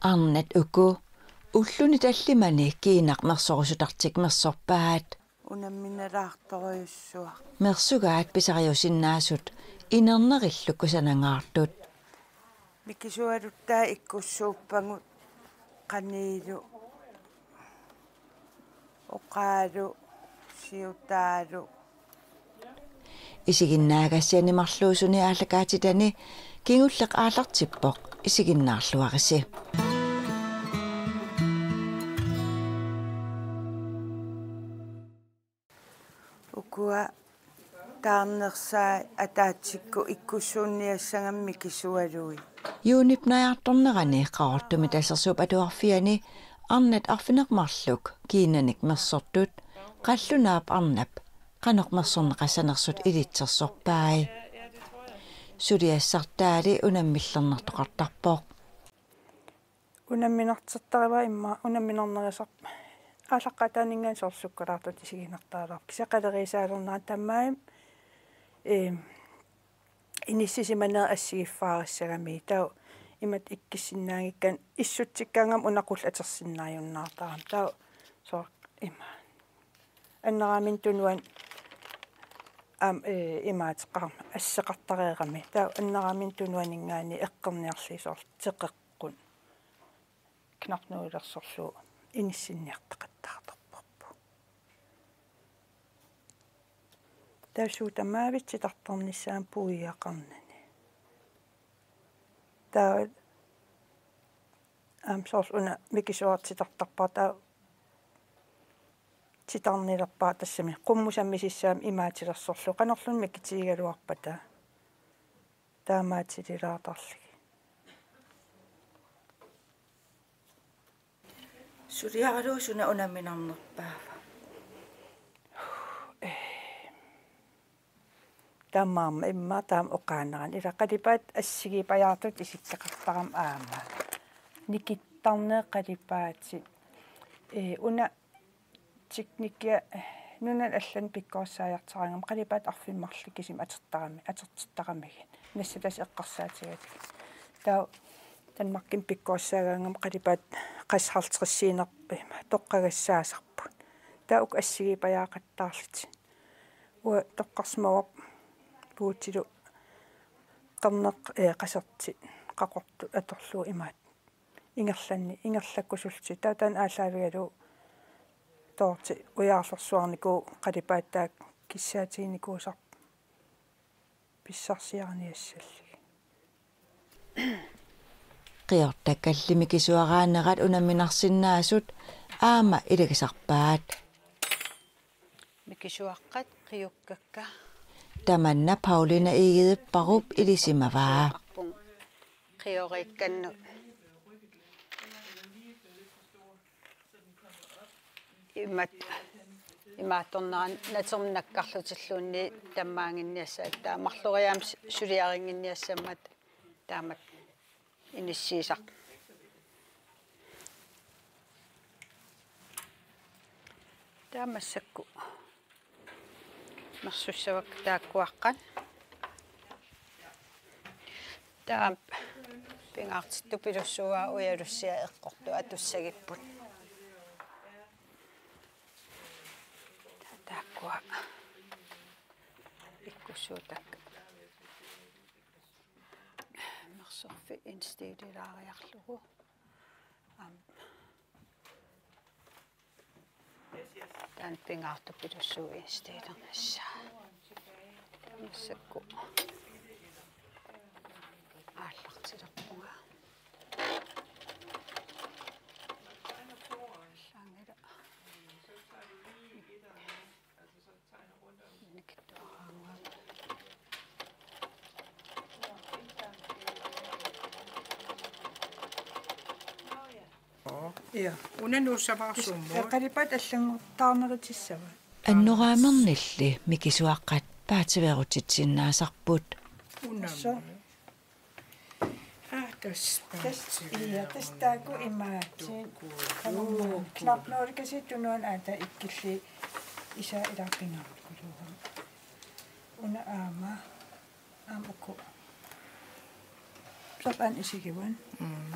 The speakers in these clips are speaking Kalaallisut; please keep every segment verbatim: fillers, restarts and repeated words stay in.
Arnat uku ulluni tallimani kiinaq mersorusutartik mersorpaat. Unamminalaartorujussuaq. Mersugaat pisariusinnaasut inernerillu kusanangaartut. Mikisualuttaa ikkussuuppagut qaniilu, oqaalu, siutaalu. Isiginnaagassiani marluusuni aallakaatitani kingulleq aallartippoq, isiginnaarluarisi. Ukua taarnersaat ataatsikkut ikkussuunniassagami mikisualuit. Juunip najartornerani Qaqortumi Tasersuup Atuarfiani arnat arfineq-marluk kiinanik mersortut qallunaap arnap qanoq mersorneqassanersut ilitsersorpai. Suliassartaali unammillernartoqartarpoq. Unamminartortarivaa immaqa unamminarnerusarpoq. Aallaqqaataaninngaanniit soorlu sukkalaartut isiginartaraluarput. Kisianni qaleriisaalernerani tamarmik, ee, inissisimaneq assigiiffaarissagami. Taava imatut ikkussinnaanngikkaanni issutsikkaangama una qulleq atorsinnaajunnaartarami. Taava soorlu ima. Anneraaminut tunuani aamma, ee, imaateqarami, asseqartareerami. Taava anneraaminut tunuaninngaanniit eqqorniarlugit soorlu teqeqqut knapnudlersorlugu inissinniartaqattaartarparput. Taava suut tamaavisa titartarnissaat puiaqarnani. Taava aamma soorlu una mikisuaraq titartarpara, taava titarnilerpara tassami qummut sammisissaammat imaatilersorlugu qanorluunniit mikitigigaluarpata. Taamaatililaartarlugit. Suliaralugu suna unamminarnerpaava? Tamarmik immaqa taama oqaanerani. Ila qalipaatit assigiipajaartut isikkoqartarami aamma. Nikittarneq qalipaatit. Ee, una teknikkia nunani allani pikkorissaajartaraangama qalipaatit arfineq-marluk kisimik atortarami-, atortittaramigit. Nassatassat eqqarsaatigalugit. Taava Danmarkimi pikkorissaagaangama qalipaatit qassit halvtredsiinerput ima toqqagassaasarput. Taava uku assigiipajaaqattaarlutik. Uanga toqqarsimavarput Puutilu qerneq-, ee, qasertit qaqortut atorlugu imaattoq ingerlanni, ingerlakkusullutik. Taava taanna aallaavigalugu Dorthe ujaarlersuarnikuuvoq qalipaatit taakku kissaatiginikuusarput pissarsiariniassallugit. Qiortakkalli mikisuaraanerat unamminarsinnaasut aamma ilagisarpaat. Mikisuaqqat qiukkakka. Tamanna Paulina Egedepparup ilisimavaa. Qioriikkannut. Imat-, imaattornerani natermut nakkarlutilluunniit tammaaginniassaat, taava marloriaammik suliarinnginniassammat taamatut inissiisaq. Taava massakkut mersussavakka taakkuaqqat. Taava pingaartittupilussuugaat ujalussiat eqqortut atussagipput. Taakkua ikkussuutakka. Mersorfik indstillilaariarlugu. Aamma. Taanna pingaartupilussuuvoq indstillernissaa. Massakkut aallartilerpunga. Allaanngilaq. Ja, una nuussavara sumut. Qalipaatit allanngortaarneritissavaat. Annoraamernilli mikisuaqqat paatsiveerutitsisinnaasarput. Una. Aa, tassa. Tassa, ja, tassa taakku imaatit. Tamarmik knapnudlersuutit tunuani aatsaat ikkillugit isa ilaa pingaarukuluugamik. Una aamma, aamma uku. Soorlu aana isigivaa. Mm.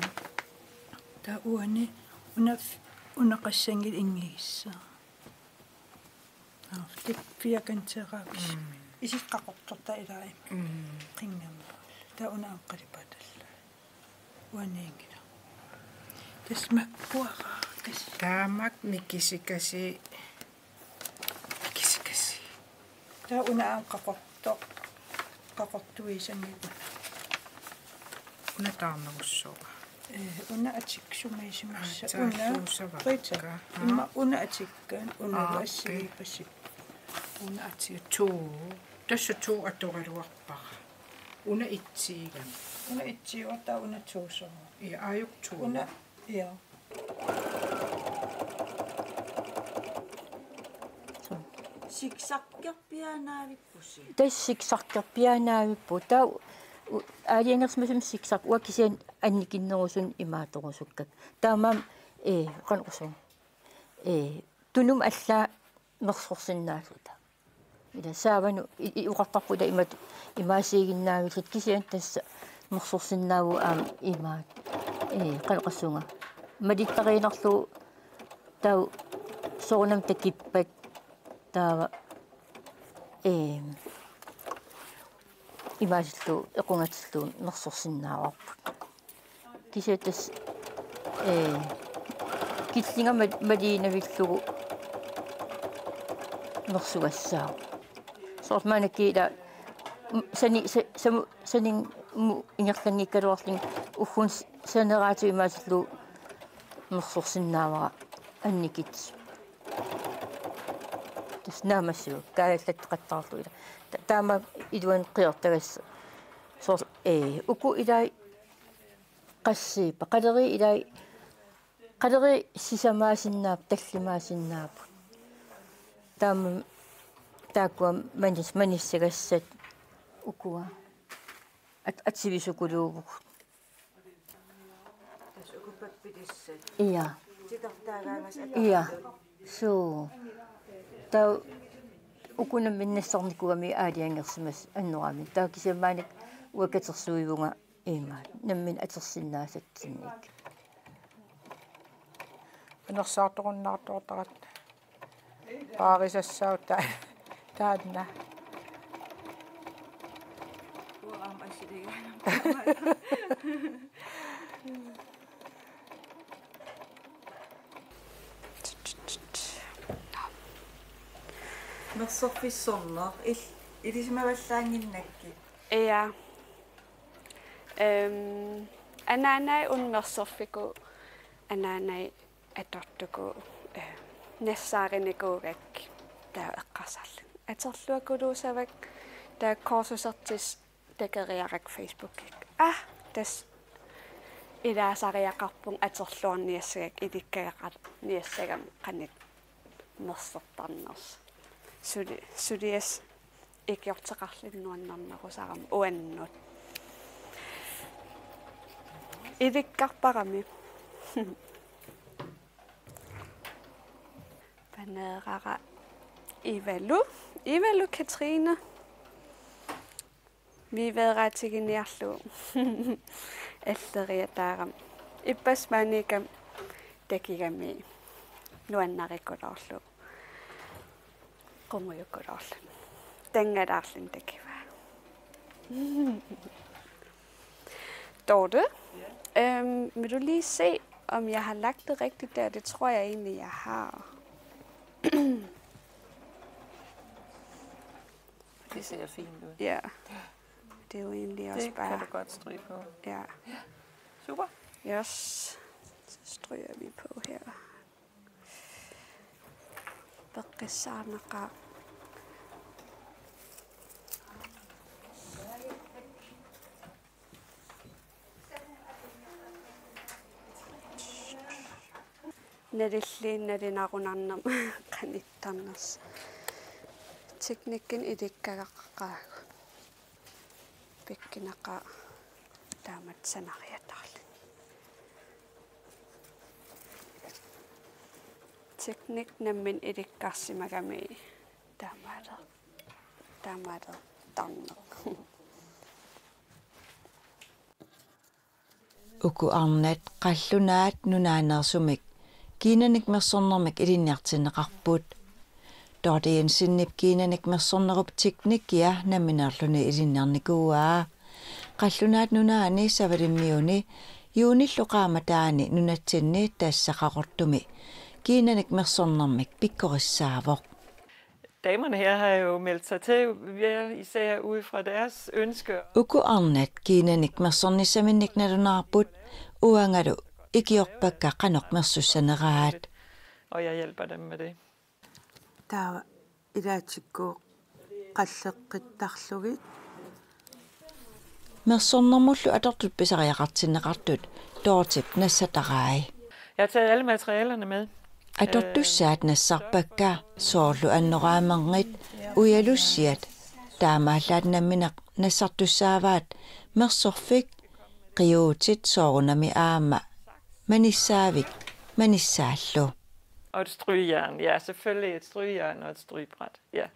Uani una, una qassanngilaq inngigissaa. Aa, fik-, firkanteeraavisi. Mm. Isikka qaqortortaa ilaa ima. Mm. Qinngamma. Taava una aamma qalipaatallaa. Uaniinngilaq. Tassa makkuaraartasi. Taamak mikisikasi. Mikisikasi. Taava una aamma qaqortoq. Qaqortuisanngilaq una. Una taarnerussuuvoq. Ee, una atiksumiisimassaq. Aa, una taarluusavakka. Rita. Aa. Immaqa una atikkaanni, una. Aa, okay. Assigiippasippoq. Una atia to. Tassa to atoraluarpara. Una itsigami. Una itsiuartaa una tuusoq. Ja, aajuku to. Una, ja. Zigzaggerpiaannaavippusi. Tassa zigzaggerpiaannaavippoq. Taava u-, aalajangersimasumik zigzag uanga kisianni annikinnerusunnik imaattorusukkakka. Taamaammat, ee, qanoq oqarsuunga. Ee, tunumut allaat mersorsinnaalluta. Ila saavanut i-, i-, oqartarput ila imatut imaasiiginnaavilluta kisianni tassa mersorsinnaavugut aamma imaat. Ee, qanoq oqarsuunga. Malittariinnarlugu taava soorunami takippat taava, ee, imaasillugu equngatillugu mersorsinnaavarput. Kisianni tassa, ee, killinga mal-, maliinnavillugu mersugassaavoq. Soorlu maannakkut ila, m-, sani-, sa-, samu-, sanimmut ingerlanngikkaluarlunga ugguuna s-, saneraatigut imaasillugu mersorsinnaavara annikitsumik. Tassa naammassivoq kaajallattoqattaarlugu ila. Ta-, taama iluani qiortagassaq. Soorlu, ee, uku ilai qassiippat, qaleriit ilai, qaleriit sisamaasinnaapput, tallimaasinnaappugut. Taama taakkua manis-, manissagassat ukua. At-, atsivisukuluuvugut. Tassa uku pappilissat. Ia. Titartaagaangas. Ia. Atortut. Suu. Taava uku nammineq nassarnikuugamigit aalajangersimasut annoraangamik. Taava kisianni maannakkut uanga katersuivunga imaat. Nammineq atorsinnaasatsinnik. Anersaartorunnaartortaratta. Paarisassaavoq ta-, taanna. Uanga aamma assiligaangamma. Mersorfissorneq il-, ilisimavallaannginnakkit. Ia. Ehm, anaanai una mersorfiuvoq, anaanai atortuuvoq, eh, nassaarinikuugakkit taava eqqarsarlunga. Atorluakuluussavakka taava kursusertut takoriarakku Facebookikkut. Aa, tassa ilaasariaqarpunga atorluarniassagakku ilikkagaqarniassagami qanoq mersortarnersoq. Suli-, suliassaq ikiorteqarluni nuannernerusarami uannut. Ilikkarparami. Paneerara Ivalu. Ivalu Katrine. Viiveeraatiginiarlugu. Alleriataarami. Ippassaq maaniikkami takigami nuannarikuluullugu. Qungujukuluullugu. Tanngalaarluni takivaa. Dorte, øhm, vil du lige se, om jeg har lagt det rigtigt der? Det tror jeg egentlig, jeg har. Det ser fint ud. Ja. Det er jo egentlig også bare... Det kan du godt stryge på. Ja. Super. Yes. Så stryger vi på her. Peqqissaarnaqaaq. Nalilluinnarunarnerma qanittarnersoq. Teknikkinik ilikkagaqaagut. Pikkunaqaaq taamatut sanariataarluni. Teknik nammineq ilikkarsimagami taamaale-, taamaalertarneq. Uku arnat Qallunaat Nunaaneersumik kiinanik mersornermik ilinniartinneqarput. Dorthe Jensenip kiinanik mersornerup teknikkia nammineerluni ilinniarnikuuaa. Qallunaat Nunaanni Savalimmiuni juunillu qaammataani nunatsinni tassa Qaqortumi kiinanik mersornermik pikkorissaavoq. Damerne her har jo meldt sig til, hver især ud fra deres ønske. Uku arnat kiinanik mersornissaminnik nalunaarput, uangalu ikiorpakka qanoq mersussaneraat. Og jeg hjælper dem med det. Taava ilaatigut qalleqqittarlugit. Mersornermullu atortut pisariaqartinneqartut Dorthep nassatarai. Jeg har taget alle materialerne med. Atortussaat nassarpakka, soorlu annoraamernit, ujalussiat, taamaallaat nammineq nassartussaavaat, mersorfik, qiuutit soorunami aamma manissaavik, manissaallu. Og et strygjern, ja, selvfølgelig et strygjern og et strygbræt, ja.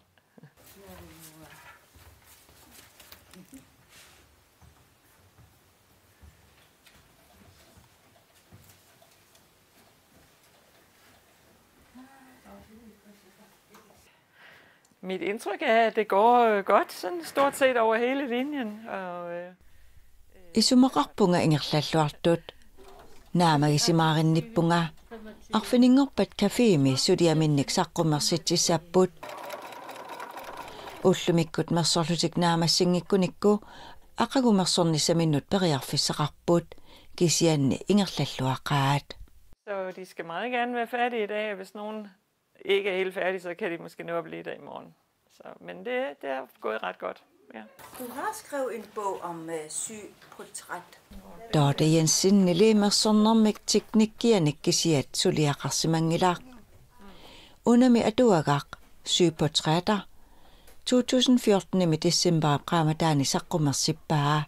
Mit indtryk er, at det går, øh, godt, sådan stort set over hele linjen. Og, øh, Isumaqarpunga ingerlalluartut. Naamagisimaarinniippunga. Arfininngorpat cafémi suliaminnik saqqummersitsissapput. Ullumikkut mersorlutik naamassinngikkunikkut aqagu mersornissaminnut periarfissaqarput, kisianni ingerlalluaqaat. Så de skal meget gerne være færdige i dag, hvis nogen ikke er helt færdige, så kan de måske nå at blive der i morgen. Så, men det, det er gået ret godt. Ja. Du har skrevet en bog om, øh, syg portræt. Dorthe Jensenili mersornermik teknikkianik kisiat suliaqarsimanngilaq. Unami atuagaq Syg portrætter to tusind fjorten-imi decembarip qaammataani saqqummersippaa.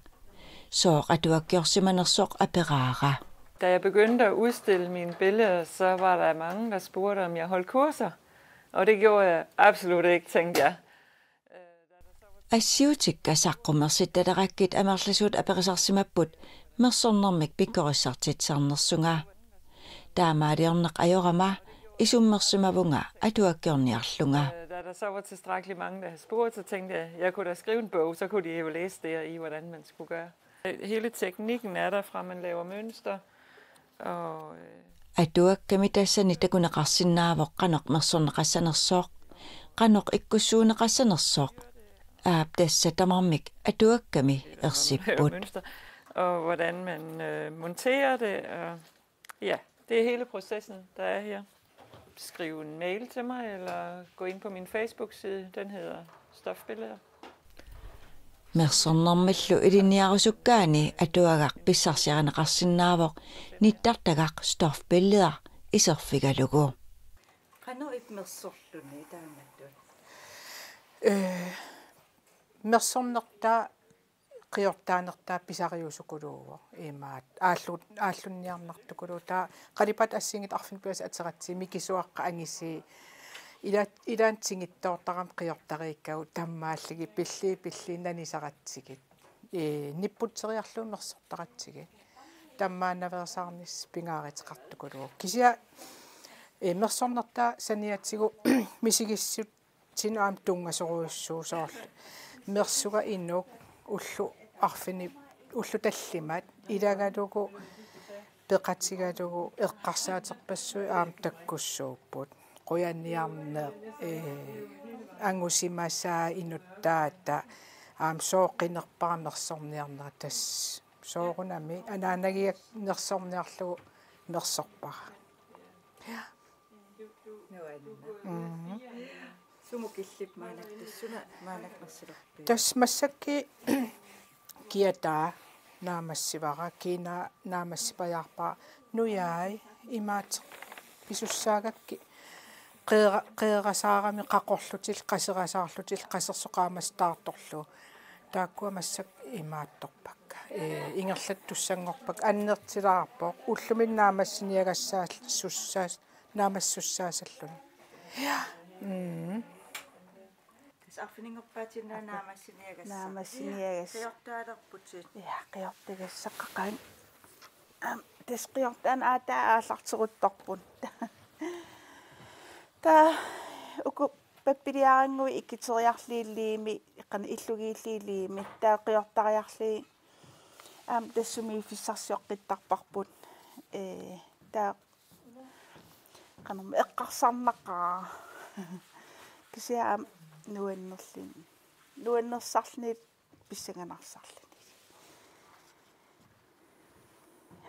Sooq atuakkiorsimanersoq aperaara. Da jeg begyndte at udstille mine billeder, så var der mange, der spurgte, om jeg holdt kurser. Og det gjorde jeg absolut ikke, tænkte jeg. Assiutikka saqqummersittaleqakkit amerlasuut aperisarsimapput mersornermik pikkorissartitsisarnersunga. Taamaaliorneq ajorama isummersimavunga atuakkiorniarlunga. Øh, da der så var tilstrækkeligt mange, der havde spurgt, så tænkte jeg, jeg kunne da skrive en bog, så kunne de jo læse der i, hvordan man skulle gøre. Øh, hele teknikken er der fra, man laver mønster, og, øh, Atuakkami tassani takuneqarsinnaavoq qanoq mersorneqassanersoq, qanoq ikkussuunneqassanersoq. Aap, tassa tamarmik atuakkami ersipput. Mønster, og hvordan man, øh, monterer det, og ja, det er hele processen, der er her. Skriv en mail til mig, eller gå ind på min Facebook-side. Den hedder Stofbilleder. Mersornermillu ilinniarusukkaanni atuagaq pissarsiarineqarsinnaavoq nittartagaq Stofbilleder iserfigalugu. Qanoq ipmersorluni taamatut? Øh, mersornertaa qiortaanertaa pisariusukuluuvoq, imaat aallu-, aallunniarnartukuluuvoq. Taava qalipaatit assigiinngitsut arfineq-pingasut ateratsigit, mikisuaqqat angisii, ila-, ilaanni tigittoortarami qiortariikkagut, tammaallugit pillugit pillugit nanisaratsigit. Ee, nipputseriarlugit mersortaratsigit. Tammaannaveersaarnissaq pingaaruteqartukuluuvoq. Kisianni, ee, mersornertaa saniatigut misigissut- -tsinut aamma tunngasorujussuuvoq, soorlu mersuga inuk ullut arfineq-, ullut tallimat ilagalugu peqatigalugu eqqarsaaterpassuit aamma takkussuupput. Qujaniarneq, ee, angusimasaa, inuttaata, aamma sooq qinerpara mersorniarnera, tassa soorunami anaanagiaq nersorniarlugu mersorpara. Ja. Nuanna. Mhm. Sumut killip maannakkut, suna maannakkut mersulerpiuk? Tassa massakkut kiataa naamassivara, kiinaa naamassipajaarpara, nujaai imaattoq pisussaagakkit qeera-, qeerasaarami qaqorlutillu qaserasaarlutillu qasersoq qaammatit taartorlugu. Taakkua massakkut imaattorpakka. Ee, ingerlattussanngorpakka, annertilaarpoq. Ullumi naamassiniagassaassussaas-, naammassussaasalluni. Ja. Mm. Tassa arfininngorpaatinnaa naamassiniagassaq. Naamassiniagassaq. Qiortaalerputit. Ja, qiortagassaqaqaanga. Aam, tassa qiortaaneq aatsaat aallarteruttorput. Taava uku pappiliarannguit ikiteriarlugit liimi, qanoq illugiillugit liimi. Taava qiortariarlugit aamma tassa sumiiffissarsioqqittarparput. Ee, taava qanormi eqqarsarnaqaaq. Kisianni aamma nuannerluni. Nuannersarluni pissanganarsarluni.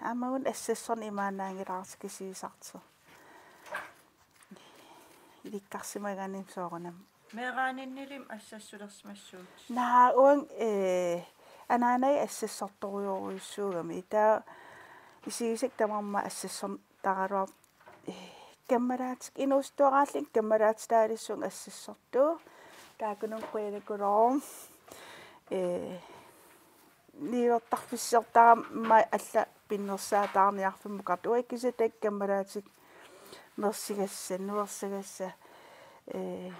Aamma una assassorneq imaannaanngilara tikisiisartoq. Ilikkarsimagaanni soorunami. Meeraaninnilu assassulersimassuutit? Naa, uanga, ee, anaanagit assassortorujorujussuugami. Taava isigisakka tamarmik assassortaraluarput, ee, kammalaatikka inuusuttuaraallunga kammalaatitaalussuunga assassortut. Taakkununnga qujanaqaaq. Ee, niuertarfissiortarama allat pinnersaataarniarfimmukartut. Uanga kisianni taakku kammalaatikka nersigassat, nuersagassat. Ee,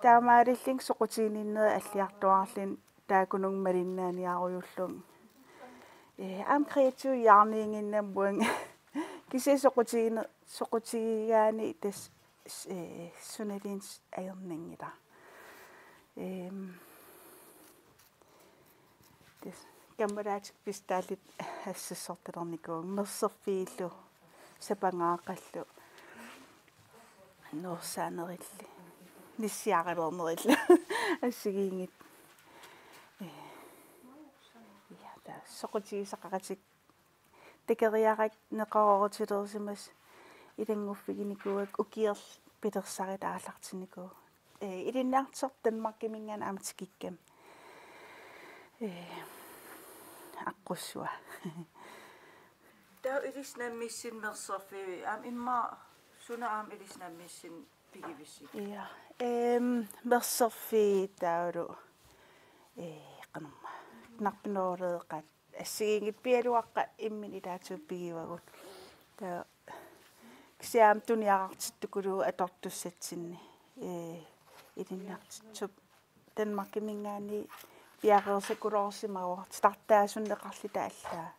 taamaalillunga soqutiginninnerit alliartuaarluni taakkununnga malinnaaniarujullunga. Ee, aamma kreativiuinnarniiginnarpunga. Kisianni soqutigine-, soqutigigaanni tassa, ee, sunaluunniit ajornanngilaq. Eem, tassa kammalaatikka pissutaallutik assassortalernikuuvunga, mersorfiillu, sapangaaqallu, nuersaanerillu, nissiaralernerillu assigiinngitsut. Ee, ja, taava soqutigisaqaqatikka takoriarakkit neqeroorutilerisimasut ilannguffiginikuuakka, ukiorlu pilersaarutaat aallartinnikuuakka. Ee, ilinniartitsisarput Danmarkiminngaanniit aamma tikikkami. Ee, aqqussuaq. Taava ilissi nammineq mersorfiit aamma immaqa suna aamma ilissi nammineq pigivisigit? Ja, ehm, mersorfiit taavalu, ee, qanormaa, narpineruleeqaat assigiinngitsut pialuaqqat imminnut ilaatigut pigivagut. Taava kisianni aamma tuniaqartittukuluuvoq atortussatsinni. Ee, ilinniartitsisup Danmarkiminngaanniit piareersakkuloorsimavoq, titartaasunneqarluta allaat.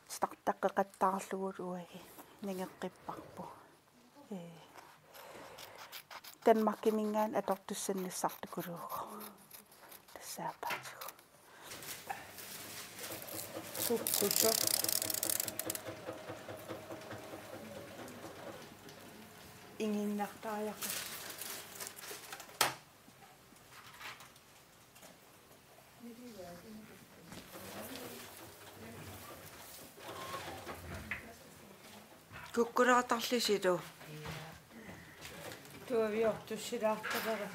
Titartaqqeqattaarlugulu uagut nangeqqipparput. Ee, Danmarkiminngaanniit atortussannassartukuluuvoq. Tassaapaatigut. Kukkusoq. Inginnartariaqarpoq. Kukkulaartarlisilu. Tuaviortussilaartarami.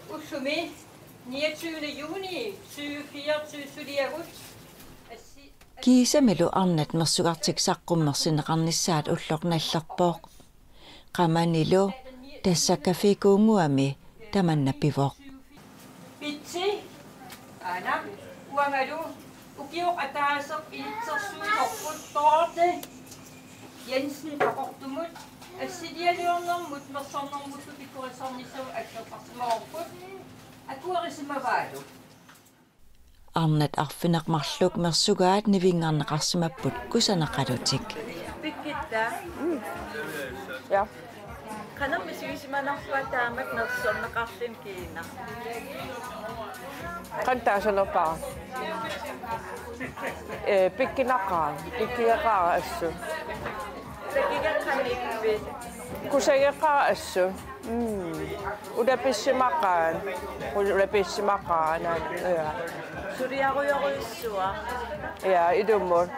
Ullumi niogtyvende juni tyve fireogtyve suliagut. Assi- Kiisamilu arnat mersugartik saqqummersinneqarnissaat ulloq nallerpoq. Qamanilu tassa Café Kuunnguami tamanna pivoq. Pitsi, aana, uangalu, ukioq ataaseq ilitsersuisorput Dorte Jensen Qaqortumut, assilialiornermut mersornermullu pikkorissornissamut aggertarsimavarput, akuerisimavaalu. Arnat arfineq-marluk mersugaat nivinngarneqarsimapput kusanaqalutik. Birgitta. Mm. Ja. Qanoq misigisimanarpa taamatut nersorneqarluni kiinaq? Qanoq taasarnerpara? Ee, pikkunaqaaq, pikkunaqaaq assut. Takugassaniippi? Kusageqaaq assut. Mm. Ulapissimaqaaq. Ulapissimaqaaq. Ja. Suliarujorujussuaq. Ja, ilumut.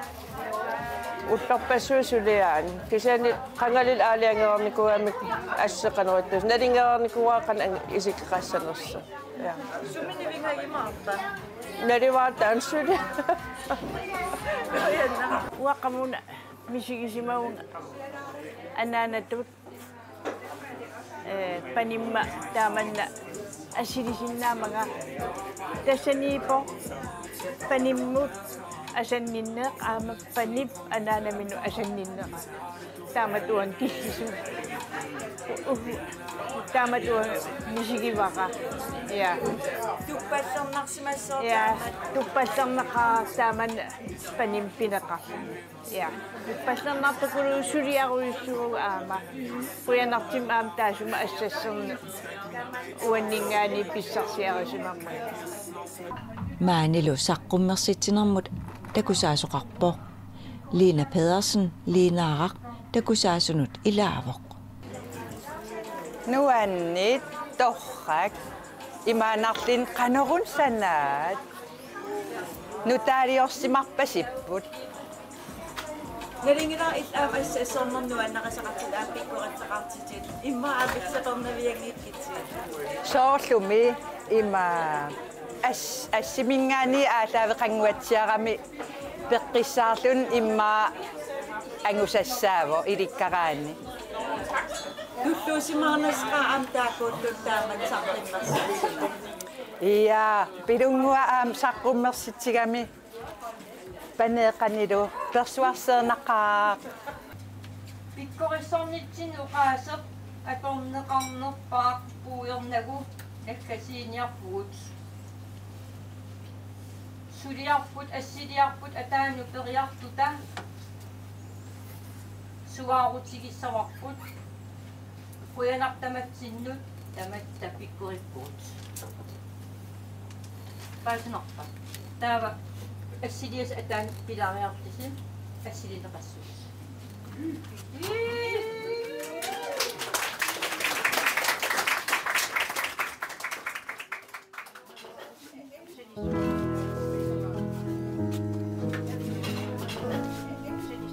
Ullorpassuit suliaat. Kisianni qangali aalajangereernikuugamik assut qanoq ittussaq. Nalunngereernikuuara qanoq isikkoqassanersoq. Ja. Sumi nivingagimaarpa? Naluara taanna suli. Uanga qamuuna misigisimavunga anaanatut, ee, panimma taamanna assilisinnaamanga. Tassaniippoq panimmut asanninneq aamma panip anaanaminut asanninneq. Taamatut uanga killisut. Uhu, taamatut misigivara. Ja. Tuppallernarsimassaaq. Ja, taama. Tuppallernaqaaq taama panimik pineqarluni. Ja. Tuppallernartakuluuvoq suliarujussuuvoq aamma. Qujanartumik aamma taassuma assassorneq uanninngaanniit pissarsiarisimammat. Maanilu saqqummersitsinermut takusaasoqarpoq. Lina Pedersen, Linaaraq, takusaasunut ilaavoq. Nuanneq, torrak, imaannarlin qanorun sanaat. Nutaaliorsimarpasipput. Nalinginnaasumik aamma assassorneq nuannarisaqartut aamma pikkorissaqartitit. Immaqa aamma pikkorissaqarnavianngikkutit. Soorlumi ima as-, assiminngaanniit aallaaveqannguatsiarami peqqissaarluni immaqa angusassaavoq ilikkaraanni. Tulluusimaarnassaaq aamma taakkuulluni taama saqqummersitsineq. Ja, pilunnguaq aamma saqqummersitsigami paneeqanilu persuarseernaqaaq. Pikkorissarnitsinni oqaaseq atorneqarnerpaaq puigornagu naggasiiniarpugut. Suliarput, assiliarput ataanut periartuta suaarutigissavarput. Qujanaq tamatsinnut tamatta pikkorippugut. Paasinarpa? Taava assiliassat ataanut pilaariartusi assilineqassuusi.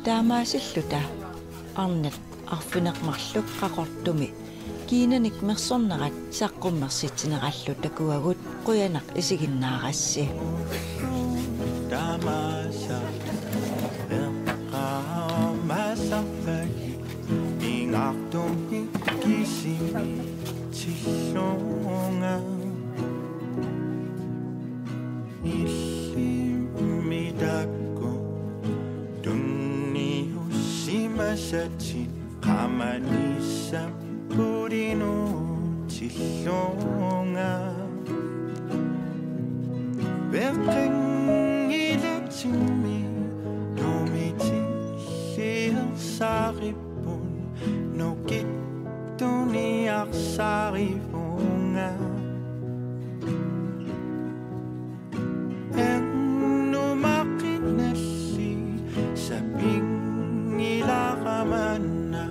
Taamaasilluta arnat arfineq-marluk Qaqortumi kiinanik mersornerat saqqummersitsinerallu takuagut, qujanaq isiginnaarassi. Tamaasa eqqaamasarpagit ingartumik kisimi tillunga. Illimmi taakku tunniussimasatit qamanissappulinnut tillunga. Peqanngilatsinni tumitilliarsarippun nukittuniarsarivunga. Ernumaqinnalli sapinngilara manna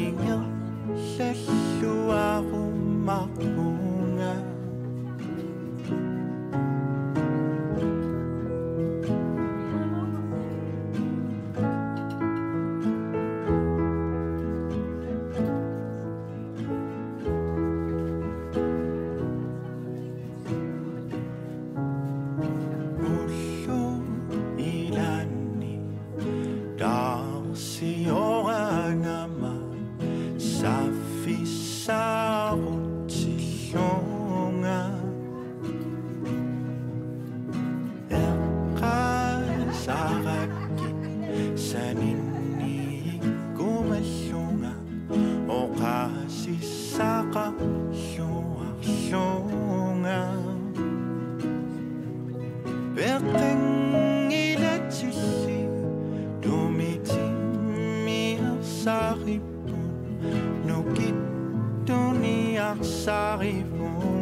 ingerlalluarumaqpunga. Ullut ilaanni taarsiorangama saffissaarutillunga. Eqqaasarakkit saninniikkumallunga oqaasissaqarluarlunga. Peqanngilatsilli tumitimmiarsarippun nukittuniarsarivunga.